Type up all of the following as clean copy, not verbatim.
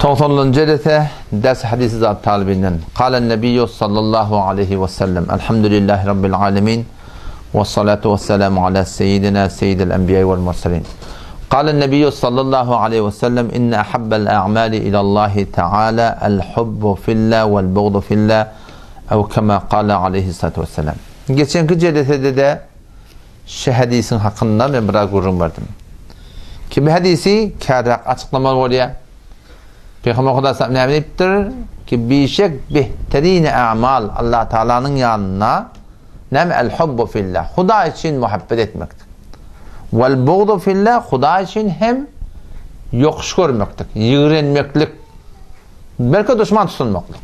Togsanynjy jelese, Ders hadisi zat talybinden. Kalen Nebiýu sallallahu aleýhi we sellem, Elhamdülillahi Rabbil alemin, we salatu we selamu ala seýidina seýidil enbiýai wel murselin. Kalen Nebiýu sallallahu aleýhi we sellem, Inne ahabbel a'mali ilallahi ta'ala el hubbu fillah wel bugdu fillah, ew kema kale aleýhi salatu we selam. Geçenki jelesede-de Şu hadisiň hakynda men biraz gürrüň berdim. Ki bu hadisi käräk açyklamaly bolýar. Pygamber Huda sallam näme diýipdir? Ki bişek behterin a'mal Allah Taalanyň ýanynda näme el hubbu fillah. Hudaý üçin muhabbet etmekdir. Wal bugdu fillah Hudaý üçin hem ýokuş görmekdir, ýigrenmeklik. Belki duşman tutunmaklyk.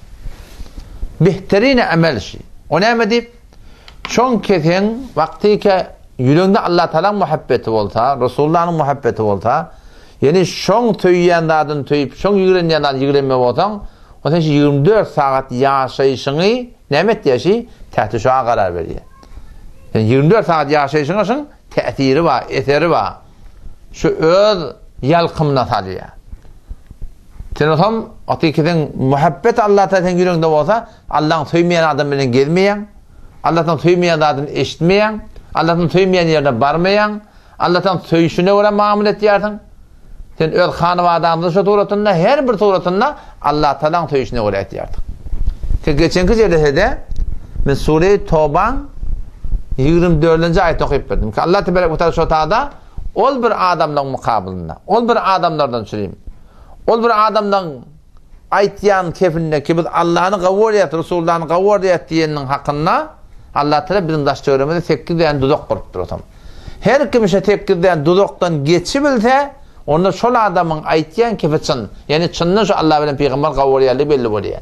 Behterin amel şi. O näme diýip? Şoň kesen wagtyka ýüregiňde Allatagalaň muhabbeti bolsa, Resulullanyň muhabbeti bolsa, ýani şoň söýýän zadyny söýüp, şoň ýigrenýän zadyny ýigrenme bolsaň, o sen şu 24 sagat ýaşaýşyňy näme etýär şi? Tähti şoňa garar berýär. Sen 24 sagat ýaşaýşyňa şoň täsiri bar, eseri bar. Şu öz ýalkymyna salýar. Sen olsam, wagtyky seň muhabbet Allatagala seň ýüregiňde bolsa, Allaň söýmeýän adam bilen gezmeýäň, Allahdan söýmeýän zadyny eşitmeýäň, Allahdan söýmeýän ýerine barmaýaň, Allahdan söýşüne görä mamla etýärsiň. Sen öz hanybadaňda şu suratynda, her bir suratynda Allah Tagalaň söýşüne görä etýärsiň. Sen geçenki jelesede men Sure-i Tobaň 24-nji aýatyny okyp berdim. Ki Allah tebarek we taala şo tada ol bir adamlaryň mukabylynda, ol bir adamlardan çürim. Ol bir adamlaryň aýtýan kefinde ki biz Allany gowy görýäs, Resullany gowy görýäs diýeniniň hakynda Allah Teala biziň daş-töweregimizde sekiz däne duzak gurupdyr otam. Her kim şo sekiz däne duzakdan geçibilse, onda şol adamyň aýtýan kefi çyn. Ýagny çyndan şo Allah bilen pygamber gowy görýänligi belli bolýar.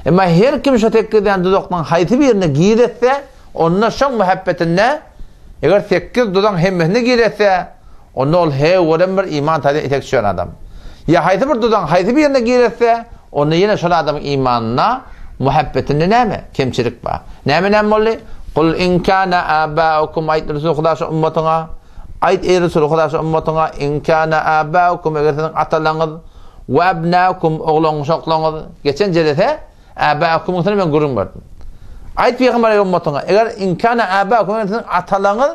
Emma her kim şo sekiz däne duzakdan haýsy birine giretse, onda şoň muhabbetinde eger sekiz duzagyň hemmesine giretse, Onda ol heý gören bir iman taýdan etek düşen adam. Ýa haýsy bir duzagyň haýsy birine giretse, onda ýene şol adamyň imanynda, muhabbetinde näme? Kemçilik bar. Näme näme boldy? Kul in kana abaukum aýt Resul Huda şu ummatyňa, aýt eý Resul Huda şu ummatyňa, in kana abaukum eger siziň atalaryňyz we abnaukum oglan-uşaklaryňyz geçen jelese abaukumyň üstüne men gürrüň berdim. Aýt pygamber eý ummatyňa, eger in kana abaukum eger siziň atalaryňyz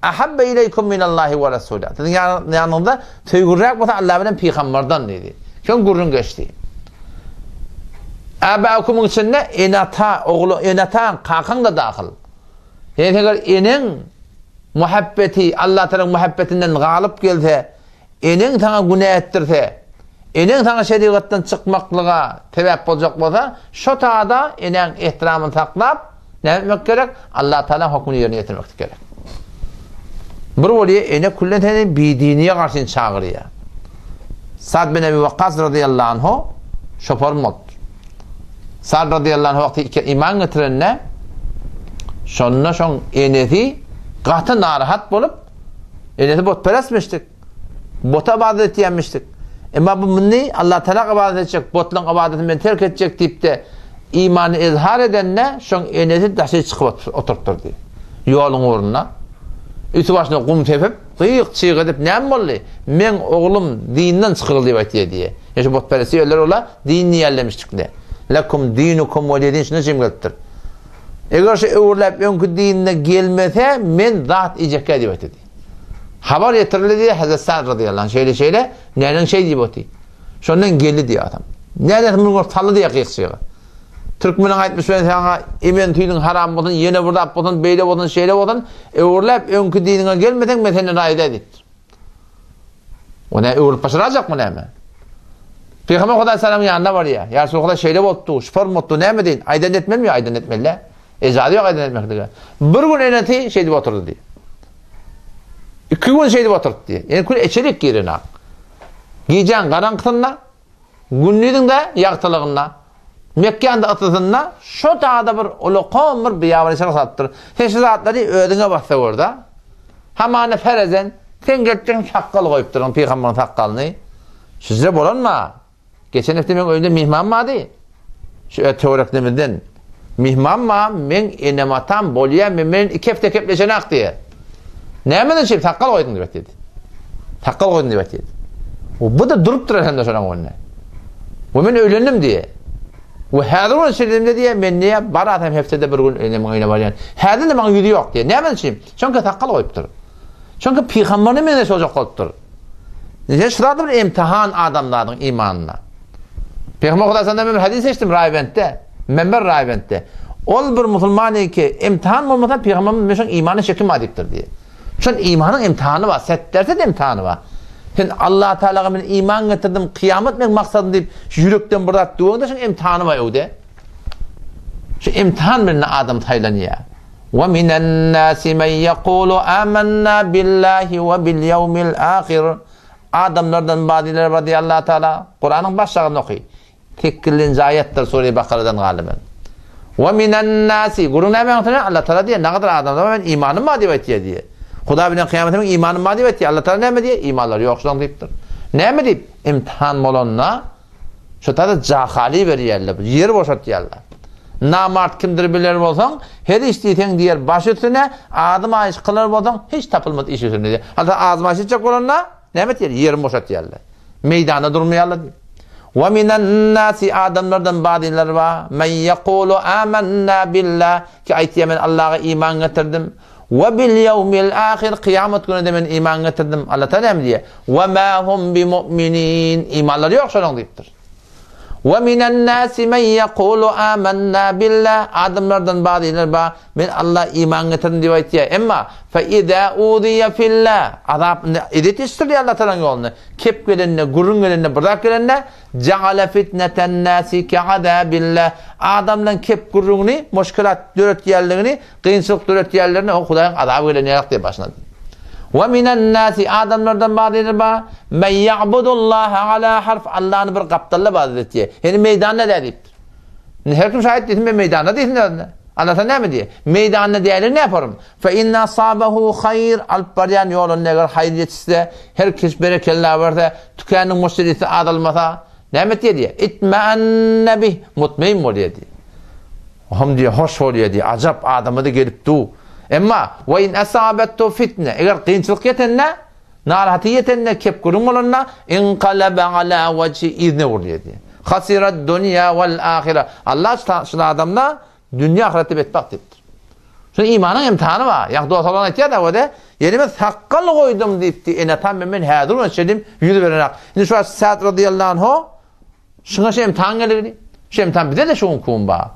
Ahabbe ileýkum minallahi we rasulih. Siziň ýanyňyzda söýgüliräk bolsa Allah bilen pygamberden diýdi. Soň gürrüň geçdi. Äbäkumyň içinde ene-ata, ogly, ene-ataň, kakaň da dahyl. Ýöne eger eneň muhabbeti Allah Tagalaň muhabbetinden galyp gelse, Eneň saňa günä etdirse, eneň saňa şerigatdan çykmaklyga sebäp boljak bolsa, şo tada enäň ehtiramyny saklap, näme etmek gerek? Allah Tagalaň hökmüni ýerine ýetirmeklik gerek. Bir bolýa ene küllen seni bidiniýe garşy çagyrýar. Sad bin Ebi Wakkas radiyallahu anhu şopar bolupdyr. Sad radiyallahu anhu wagty iki iman getirende şonda şoň enesi gaty narahat bolup Enesi botperestmişdik. Bota ybadat etýänmişdik. Emma bu muny Allah Tagala ybadat etjek, botlaryň ybadatyny men terk etjek diýip-de imany izhar edende, şoň enesi daşy çykyp oturypdyr diýip. Ýoluň ugrunda üsti başyna gum sepip, gyýyk-çyýyk edip näme boldy? Meň oglum dinden çykyldy diýip aýtýar diýýär. Ýa şu botperest ýerler ola din diýerlemişdikle. Lekum dinukum weliýe din şuna çem gelipdir. Eger şu öwürläp öňki dinine gelmese, men zat iýjekkä diýip aýtdy. Habar ýetirildi diýýär Hazret Sa'd razyýallahu anh, şeýle-şeýle, neneň şeý diýip oty. Şondan geldi diýýär adam. Nenesi muny görüp saldy diýýär gyýykçyga. Türkmeniň aýtmyş bilen saňa emen tüýdüň haram bolsun, ýene bir zat bolsun, beýle bolsun, şeýle bolsun, öwürläp öňki diniňe gelmeseň men senden razy däl diýipdir. O näme öwrülip başarajakmy näme? Pygamber Hudaý salamyň ýanyna barýar. Ýa Resulallah Hudaý şeýle bolupdy, şu form bolupdy, näme deýin? Aýdan etmelimi ýa aýdan etmeli? Ejazy ýok aýdan etmeklige. Bir gün enesi şeýdip oturdy diýip. Iki gün şeýdip oturdy diýip. Ýene gün eçelik girenak. Gijäň garaňkysynda Gündiziň-de ýagtylygynda, Mekgäniň-de yssysynda şo dagda bir ulakan bir beýabany çyra salypdyr. Sen şu zatlary özüňe bassa gör-de. Hamana ferezen, sen gelipdirsiň sakgal goýupdyrsyň, pygamberiň sakgalyny. Şüjre bolanma? Geçen hepde meň öýümde myhman bardy. Şu öz töwereklerimizden. Myhman bar, meň enem-atam bolýar, men bilen iki hepde gepleşenak diýýär. Nämeden şeýdip sakgal goýduň diýip aýtdy. Sakgal goýdum diýip aýtdy. O bu-da durupdyr elhamdülillah şonuň önünde. We men öýlendim diýýär. We häzir gün şeýdemde diýýär, men diýýär, barasam hepdede bir gün enemiň öýüne barýan. Häzir-de maňa ýüzi ýok diýýär. Näme üçin? Çünki sakgal goýupdyr. Çünki pygamberine meňzeş boljak bolupdyr. Ine şu zat bir imtihan adamzadyň imanyna. Pygamber Hudaý senden men bir hadys eşitdim Raýbentde. Menber Raýbentde. Ol bir musulman ki, imtihan bolmasa pygamberimiz men şoň imanyna şekim bar diýipdir diýýär. Şol imanyň imtihany bar, setderset imtihany bar. Sen Allah Tagalaga men iman getirdim, kyýamat meň maksadym diýip, şu ýürekden bir zat döweňde şoň imtihany bar öwde. Şu imtihan bilen adam saýlanýar. Wa minen nasi men yekulu amanna billahi we bil ýewmil ahir. Adamlardan bazylar bar diýýär Allah Tagala. Kuranyň baş şagyny oky. Sekizinji aýatdyr sure Bakaradan galyban. Wa minen nasi gürrüň näme aňsana Allah Taala diýýär nagadar adamlar bar men imanym bar diýip aýtýar diýýär. Hudaý bilen kyýamata meň imanym bar diýip aýtýar. Allah Taala näme diýýär? Imanlary ýok şolaň diýipdir. Näme diýip? Imtihan bolanda şo taýda jahaly berýärler, ýer boşatýarlar. Namart kimdir biler bolsaň, her iş diýseň diýer baş üstüne, azym aýyş kylar bolsaň, hiç tapylmaz iş üstüne diýer. Hatta azym aýyş etjek bolanda Näme etýär? Ýerini boşatýarlar. Meýdanda durmaýarlar. Wa minan nasi adamlardan bazylar bar. Men yekulu amanna billah ki aýtýar men Allaha iman getirdim. Wa bil ýewmil ahir kyýamat gününe men iman getirdim. Allah Taala näme diýýär? Wa ma hum bimu'minin. Imanlary ýok şolaryň diýipdir. Wa minen nasi men yekulu amanna billah adamlardan bazylar bar men Alla iman getirdim diýip aýtýar. Emma fe iza uziya fillah azap ezýet eşitdirýär Allah Taalanyň ýolunda. Kep gelende, gürrüň gelende, bir zat gelende ja'ala fitneten nasi ke'azabillah adamlaryň kep gürrüňini, muşkilat döretýänligini Kynçylyk döretýänlerine o Hudaýyň azaby gelen ýarak diýip başlady. Wa minen nasi adamlardan bazylar bar, men ya'budullaha ala harf Allany bir gapdalda ybadat etýär. Ýani meýdanda däl diýipdir. Indi her kim şaýat diýsin men meýdanda diýsin özüne. Allah sen näme diýýär? Meýdanda däli näme yaparym? Fe in asabahu haýr alyp barýan ýolunda eger haýyr ýetişse, her kes berekella berse, tükanyň müşderisi azalmasa, näme etýär diýýär? Itma'anna bih mutmain bolýar diýýär. Hom diýýär, hoş bolýar diýýär, ajap adama-da gelip du. Emma, we in asabethu fitne, eger kynçylyk ýetende, narahaty ýetende, kep-gürrüň bolanda, inkalaba ala wejhi, yzyna öwrülýär diýýär. Hasirat dunýa wal ahire. Allah şul adamda dünýä ahyretde betbagt diýipdir. Şu imanyň imtihany bar. Ýa dost-oglan aýtýar-da, o-da, ýene men sakgal goýdum diýipdi, ene-atam men häzir ony şeýdim, ýüz berenak. Indi şu wagt Sa'd radiyallahu anhu Şuňa şu imtihan geligini, şu imtihan bize de şu gün bar.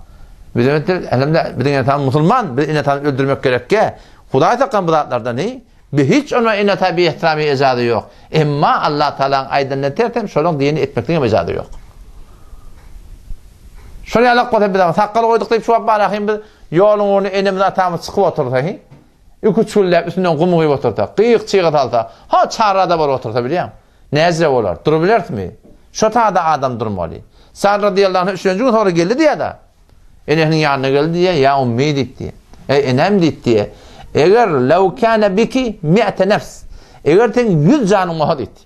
Biz elhamdülillah biziň ene musulman, biz ene öldürmek gerekge. Hudaý saklan bu zatlardan hi. Bi hiç ona ene ata bi ihtiramy ejazy ýok. Emma Allah Taalanyň aýdanyna ters hem şolaň diýenini etmekligiň hem ejazy ýok. Şol ýalak bolsa biz sakgal goýduk diýip şu wagt bar ahim biz ýoluň ugruna enemiz atamyz çykyp otursa hi. Iki-üç günläp üstünden gum guýup otursa, gyýyk çyga salsa, ha çarrada baryp otursa bilýäň. Näzire bolar? Durubilerismi? Şo tada adam durmaly. Sa'd radyýallahu anh üçlenji gün soňra geldi diýýär-de. Enesiniň ýanyna geldi diýýär, Ýa ummi diýip diýýär. Eý, enem diýip diýýär. Eger law kana biki mi'te nefs. Eger seň 100 janyň bolsa diýdi.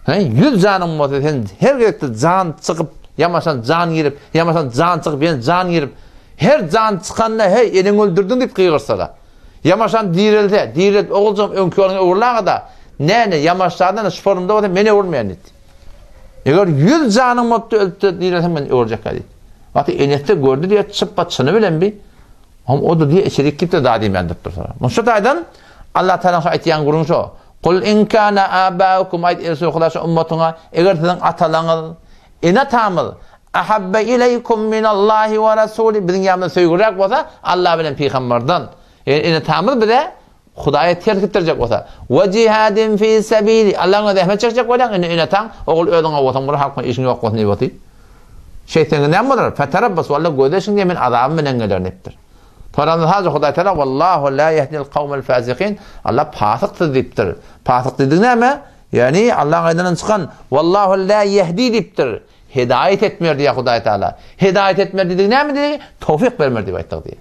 He, 100 janyň bolsa sen her gezekde jan çykyp, ýamaşan jan girip, ýamaşan jan çykyp, ýene jan girip, her jan çykanda hey eneňi öldürdiň diýip gygyrsa-da. Ýamaşan direlse, direlt oguljygym öňki ýoluňa öwrüläge-da, näne, ýamaşjadan-da şu forumda bolsa men öwürmeýän diýdi. Eger ýüz janyň bolupdy ölüpdi direlseň men öwürjekkä diýdi. Wagty enesi-de gördi diýýär, çypba çyny bilen bi, hom o-da diýýär içerik girip-de da diýmän durupdyr soňra. Muny şu taýdan Allah Tagalaň şu aýtýan gürrüňi şo. Kul in kana abaukum aýt eý Resulullah şu ummatyňa, eger siziň atalaňyz, ene-atamyz Ahabbe ileýkum minallahi we rasuli biziň ýanymyzda söýgüliräk bolsa Allah bilen pygamberden. Eger ene-atamyz bize Hudaýa ters gitdirjek bolsa, we jihadin fi sabili Allahyň ýolunda zähmet çekjek bolýaň, indi ene-ataň ogul özüň bolsaň bolar, halkyň işiň ýok bolsun diýip otyr. Şeýtseňiz näme bolar? Feterabbasu walla gözleşiň diýen men azabym bilen gelerin diýipdir. Sorandan haja Hudaý Teala wallahu la yehdil kawmel fasikin Allah fasyksyz diýipdir. Fasyk diýdigi näme? Ýagny Allahyň aýdanyndan çykan wallahu la yehdi diýipdir. Hedaýat etmer diýýär Hudaý Taala. Hedaýat etmer diýdigi näme diýdigi? Towfyk bermer diýip aýtdyk diýýär.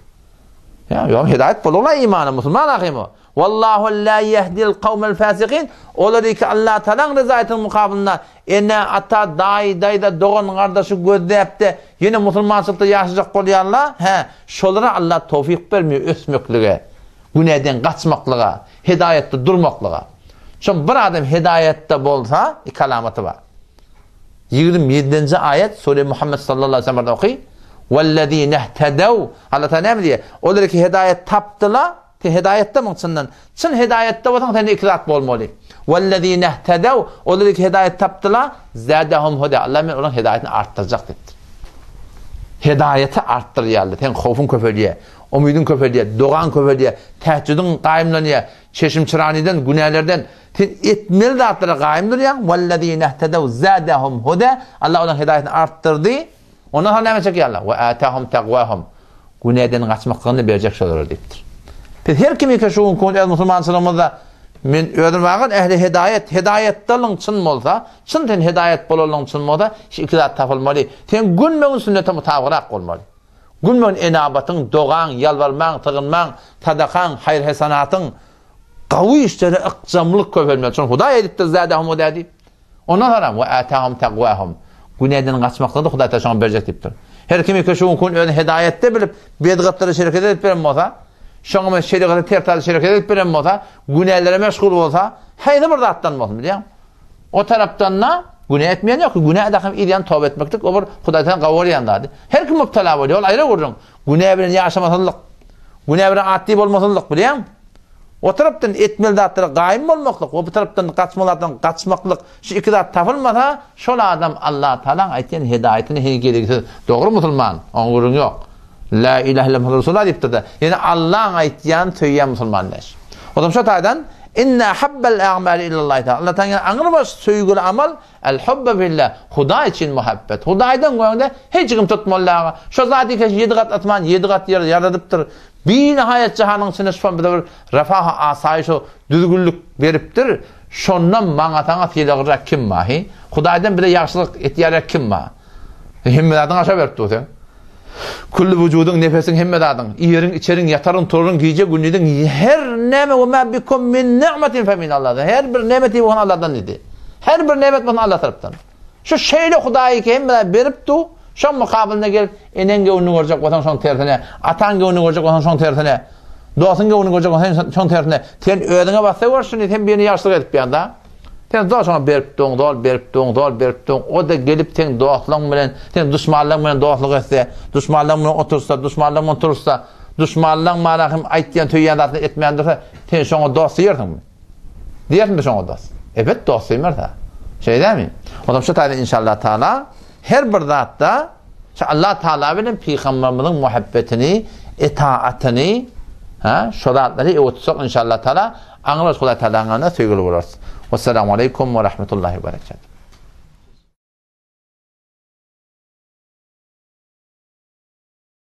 Ýa, ýok, hedaýat bolugla imana, musulman ahym o. Wallahu la yehdil kawmel fasikin. Olar iki Allah Taalaň rezaýatynyň mukabylynda ene, ata, daýy, daýza, dogan, gardaşy gözläp-de ýene musulmançylykda ýaşajak bolýarlar, hä, şolara Allah towfyk bermeýär ösmeklige, günäden gaçmaklyga, hedaýatda durmaklyga. Şon bir adam hedaýatda bolsa, iki alamaty bar. 27-nji aýat Sure Muhammed sallallahu aleyhi ve sellem barada oky. Wellezine ihtedew. Allah Taala näme diýýär? Olar ki hidaýat tapdylar, sen hidaýatdamyň çyndan? Çyn hidaýatda bolsaň sende iki zat bolmaly. Wellezine ihtedew. Olar ki hidaýat tapdylar, zadahum huda. Allah men olaryň hidaýatyny artdyrjak diýipdir. Hidaýaty artdyrýarlar. Sen howfuň köpelýär, umydyň köpelýär, dogaň köpelýär, tähjüdiň gaýymlanýar, çeşim çyranydan, günälerden Sen etmeli zatlara gaýym durýaň, Wellezine ihtedew zadahum huda, Allah olaryň hidaýatyny artdyrdy. Ondan soň näme çekýär Allah? We atahum taqwahum. Günäden gaçmaklygyny berjek şolara diýipdir. Biz her kim eke şu gün öz musulmançylygymyzda men özüm agan ähli hidaýat, hidaýatdalyň çyn bolsa, çyn sen hidaýat bolanlygyň çyn bolsa, şu iki zat tapylmaly. Sen günbe-gün sünnete mutabygrak bolmaly. Günbe-gün enabatyň, dogaň, ýalbarmaň, sygynmaň, sadakaň, haýyr-hesanatyň, Gawy işlere ykjamlyk köpelmeli. Şony Hudaý aýdypdyr, Zädehum huda diýip. Ondan soňra we atahum taqwahum. Günäden gaçmaklygy Hudaý Taala şoňa berjek diýipdir. Her kim ki şu gün özüni hidaýatda bilip, bedgatlara şereket edip beren bolsa, şoňa men şerigata ters şereket edip beren bolsa, günälere meşgul bolsa, haýsy bir zatdan bolsun bilýäň? O tarapdan da günä etmeýän ýok. Günä edäkem ilýän toba etmeklik o bir Hudaý Taala gawy görýän zady. Her kim mübtela bolýar, ol aýra gürrüň. Günä bilen ýaşamasyzlyk, günä bilen atdy bolmasyzlyk bilýäňmi? O tarapdan etmeli zatlara gaýym bolmaklyk we bu tarapdan gaçmaly zatdan gaçmaklyk, şu iki zat tapylmasa, şol adam Allah Tagalaň aýtýan hidaýatyny heniz gereksiz. Dogry musulman, oňa gürrüň ýok. La ilahe illallah Muhammedur Resulullah diýipdir-de. Ýöne Allaň aýtýan söýýän musulman däl. O zaman şo taýdan inne ahabbal a'mali ilallahi taala. Allah Tagalaň aňrybaş söýgüli amal El-hubbu fillah, Hudaý üçin muhabbet. Hudaýdan göňde hiç kim tutmaly däl. Şo zat eke ýedi gat asman, ýedi gat ýer ýaradypdyr. Binihaýat jahanyň içinde şol bize bir refah, asaýyş, düzgünlik beripdir. Şondan maňa saňa sylaglyrak kim bar, he? Hudaýdan bize ýagşylyk etýärek kim bar? Hemme zadyňy aşa berip dur sen. Külli wujudyň, nefesiň, hemme zadyň, iýeriň, içeriň, ýataryň, turaryň, gije, gündiziň, her näme we ma bikum min ni'metin fe min Allah. Her bir nemeti bolsun Allahdan diýdi. Her bir nemet bolsun Allah tarapdan. Şu şeýle Hudaý ki hemme zat berip du, şoň mukabylynda gelip eneň göwnüni görjek bolsaň şoň tersine, ataň göwnüni görjek bolsaň şoň tersine, dostuň göwnüni görjek bolsaň şoň tersine. Sen özüňe bassa gör şuny, sen birine ýagşylyk edip ýanda. Sen zol şoňa berip duň, zol berip duň, zol berip duň. O-da gelip seň dostlaň bilen, seň duşmanlaň bilen dostluk etse, duşmanlaň bilen otursa, duşmanlaň bilen tursa, duşmanlaň mana hem aýtýan, söýýän zadyny etmän dursa, sen şoňa dost diýersiňmi? Diýersiňmi şoňa dost? Ebet dost diýmersiň. Şeýdämi? O zaman şu taýdan inşallah taala her bir zatda Şu Allah Taala bilen pygamberimiziň muhabbetini, etaatyny, ha, şu zatlary öwüt tutsak inşallah taala aňrybaş Hudaý Taalanyň ýanynda söýgüli bolarys. Wessalamu aleýkum we rahmetullahi we berekatuh.